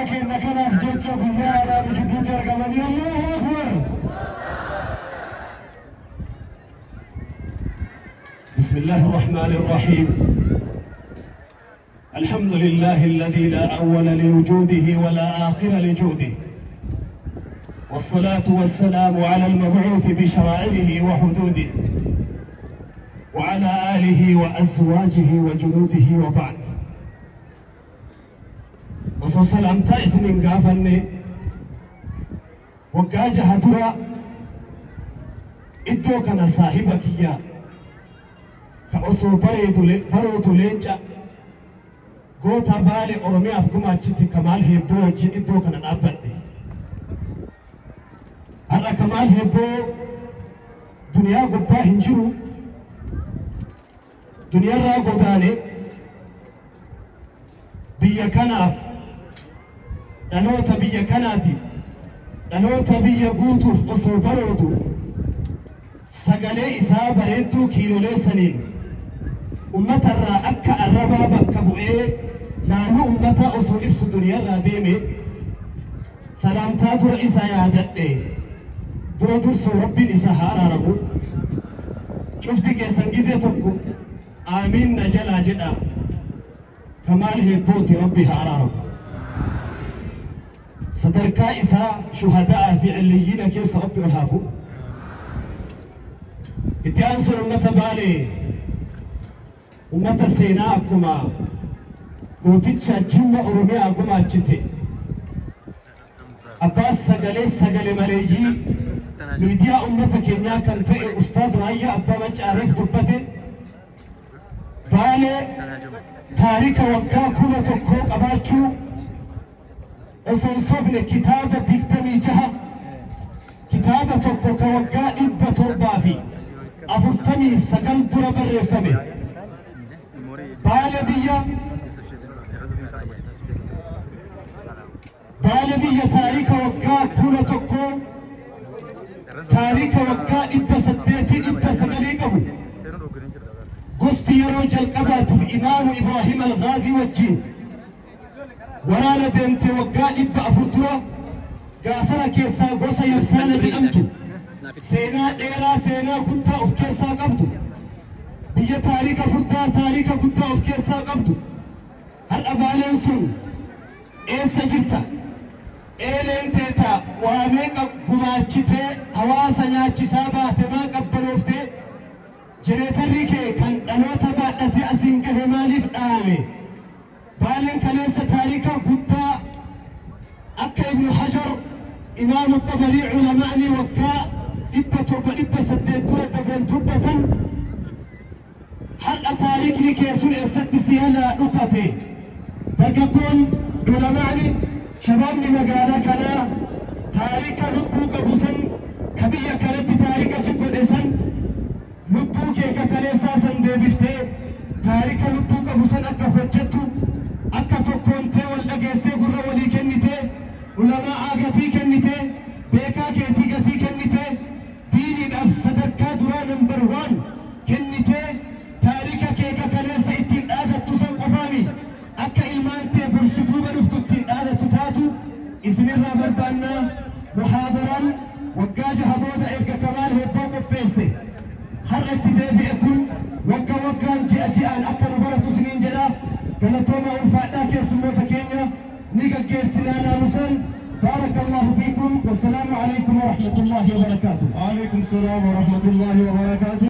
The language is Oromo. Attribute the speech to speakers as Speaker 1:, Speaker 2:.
Speaker 1: keenya kanaaf jecha guyyaa alaa nu gidduutti argamanii. Allahu Akbar.
Speaker 2: بسم الله الرحمن الرحيم. الحمد لله الذي لا أول لوجوده ولا آخر لجوده، والصلاة والسلام على المبعوث بشرائعه وحدوده وعلى آله وأزواجه وجنوده، وبعد. وصل سلامتا اسمين غافني وقاجة هدورا إدو كان صاحبك يا كأسو بريدو لينجا goota Baale Oromiyaaf gumaachiti Kamaal Hebboo wajjin iddoo kana dhaabbadhe. Har'a Kamaal Hebboo duniyaa gubbaa hin jiru, duniyaarraa godaane. Biyya kanaaf, dhaloota biyya kanaatiif, dhaloota biyya guutuuf osoo baroodu sagalee isaa bareedduu kiilolee saniin ummatarraa akka arrabaa bakka bu'ee naannoo ummataa osoo ibsu duniyaarraa deeme. Salaamtaa dura isa yaadadhe. Dura dursoo Rabbiin isa haa araaramu. Cufti keessan gizee tokko aamiin na jalaa jedha. Kamaal Hebbooti Rabbi haa araaramu. Sadarkaa isaa shuhadaa'aa fi ciliyyiina keessa Rabbi ol haa fuudhu. Itti aansuun ummata Baalee, ummata seenaa akkuma gooticha Jimma Oromiyaa gumaachite, abbaas sagalee sagale maleeyyii miidiyaa ummata keenyaa kan ta'e Ustaad Raayyaa Abbaa Maccaareef dubbate, Baalee taarika waggaa 1000 qabaachuu osoo hin sobne kitaaba 26, kitaaba tokko ka waggaa 749 dura barreeffame. Baale biyya taarika waggaa 1000, taarika waggaa 800, 900 qabu. Gosti yeroo jalqabaatiif Imaamu Ibraahim Al-Ghaazii wajjin waraana deemte waggaa 400 dura gaasara keessaa gosa Yabsaana jedhamtu, seenaa dheeraa, seenaa guddaa of keessaa qabdu, biyya taarika furdaa, taarika guddaa of keessaa qabdu. Har'a Baaleen sun eessa jirta? Eeleen teeta waa meeqa gumaachitee hawaasa nyaachisaa baate maa qabbanooftee? Jeneetarri kee kan dhaloota baadhatee asiin gahe maaliif dhaame? Baaleen kaleessa taarika guddaa akka Ibnu Hajar, Imaamu Xabarii, culamaa'ni waggaa 700, 800 dura dabran dubbatan, har'a taarikni kee sun eessatti si jalaa dhukate? Dargaggoon, culamaa'ni, shabaabni magaalaa kanaa taarika lubbuu qabu san, ka biyya kanatti taarika si godhe san, lubbuu kee ka kaleessaa san deebiftee taarika lubbuu qabu san akka hojjettu, akka tokkoontee wal dhageessee gurra walii kennitee, ulamaa'aa gatii kennitee, beekaa keetii gatii kennitee, diiniidhaaf sadarkaa duraa number one kennitee, taarika kee ka kaleessa ittiin dhaadattu san qofaami akka ilmaan tee borsu duuba dhuftu ittiin dhaadattu taatu isinirraa barbaannaa. Muhaadaraan waggaa 6 booda erga Kamaal Hebboo qopheesse har'a itti deebi'e kun wagga waggaan, ji'a ji'aan akka nu baratu isiniin jedha. Galatooma, ulfaadhaa. Keessummoota keenya ni gaggeessinaa naamusan. بارك الله فيكم والسلام عليكم ورحمة الله وبركاته.
Speaker 1: وعليكم السلام ورحمة الله وبركاته.